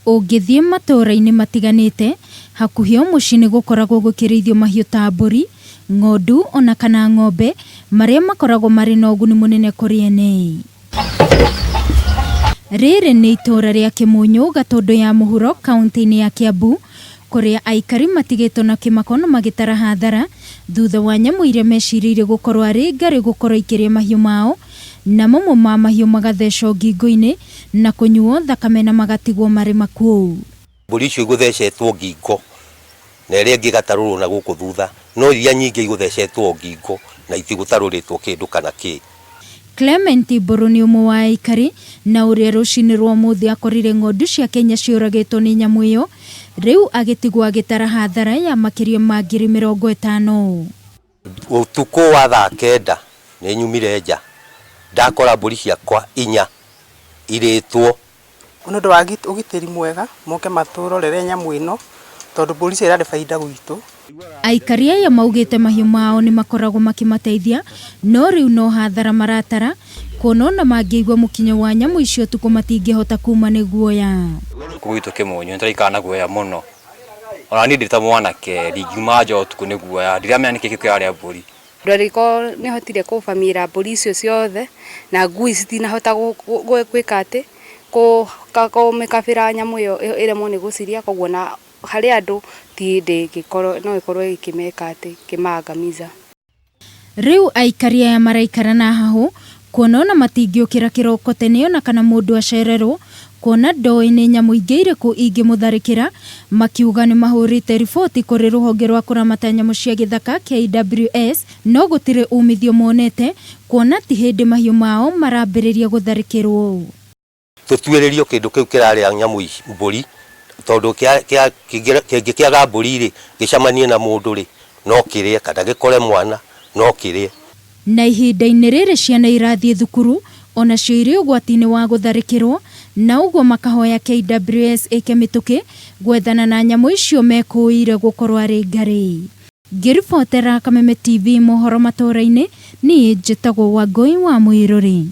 Ũngĩthiĩ matũũra-inĩ matiganĩte, hakuhĩ o mũciĩ nĩ gũkoragwo gũkĩrĩithio mahiũ ta mbũri, ng'ondu ona kana ng'ombe, marĩa makoragwo marĩ na ũguni mũnene kũrĩ ene. Rĩrĩ nĩ itũũra rĩa Kĩmunyũ, Gatũndũ ya Mũhuro, kauntĩ-inĩ ya Kĩambu, kũrĩa aikari matigĩtwo na kĩmako na magĩtara hathara thutha wa nyamũ iria mecirĩirie gũkorwo arĩ ngarĩ gũkorwo ikĩrĩa mahiũ mao, na mamwe ma mahiũ magathecwo ngingo-inĩ na kũnyuo thakame na magatigwo marĩ makuũ. Mbũri icio igũthecetwo ngingo na ĩrĩa ĩngĩ ĩgatarũrwo na gũkũ thutha, no iria nyingĩ igũthecetwo ngingo na itigũtarũrĩtwo kĩndũ kana kĩ. Clement Mbũrũ nĩ ũmwe wa aikari na ũrĩa rũcinĩ rwa ũmũthĩ akorire ng'ondu ciake inya ciũragĩtwo nĩ nyamũ ĩyo, rĩu agĩtigwo agĩtara hathara ya makĩria ma 50,000. Ũtukũ wa thaa 9 nĩ nyumire nja ndakora mbũri ciakwa inya irĩtwo. Nĩ ũndũ wa ũgitĩri mwega moke matũrorere nyamũ ĩno tondũ mbũri icio irarĩ baida gwitũ. Aikari aya maugĩte mahiũ mao nĩ makoragwo makĩmateithia no rĩu no hathara maratara kuona ona mangĩigua mũkinyo wa nyamũ icio ũtukũ matingĩhota kuma nĩ guoya. Gũkũ gwitũ Kĩmũnyũ nĩ tũraikara na guoya mũno. Ona niĩ ndĩ ta mwanake ndingiuma nja ũtukũ nĩ guoya, ndiramenya nĩkĩ gĩkĩ kĩrarĩa mbũri. Ndwarĩko nĩ hotire kũbamĩra mbũri icio ciothe na ngui citinahota gwĩka atĩ, kũmĩkabĩra nyamũ ĩyo ĩremwo nĩ gũcirĩa koguo ona harĩ andũ ti hĩndĩ ĩngĩkorwo no ĩkorwo ĩkĩmeka atĩ, ĩkĩmaangamiza. Rĩu aikari aya maraikara na hahũ kuona ona matingĩũkĩra kĩroko tene ona kana mũndũ acererwo kuona ndoĩ nĩ nyamũ ingĩ irĩkũ ingĩmũtharĩkĩra, makiuga nĩ mahũrĩte riboti kũrĩ rũhonge rwa kũramata nyamũ cia gĩthaka KWS no gũtirĩ umithio monete kuona ti hĩndĩ mahiũ mao marambĩrĩria gũtharĩkĩrwo. Tũtuĩrĩrio kĩndũ kĩu kĩrarĩa nyamũ ici, mbũri, tondũ kĩngĩkĩaga mbũri rĩ, gĩcemanie na mũndũ rĩ, no kĩrĩe, kana gĩkore mwana, no kĩrĩe. Na ihinda-inĩ rĩrĩ ciana irathiĩ thukuru onacio irĩ ũgwati-inĩ wa gũtharĩkĩrwo, na ũguo makahoya KWS ĩke mĩtũkĩ gwethana na nyamũ icio mekũĩire gũkorwo arĩ ngarĩ. Ngĩribotera Kameme TV mohoro matũũra-inĩ, niĩ njĩtagwo Wangũi wa Mũirũrĩ.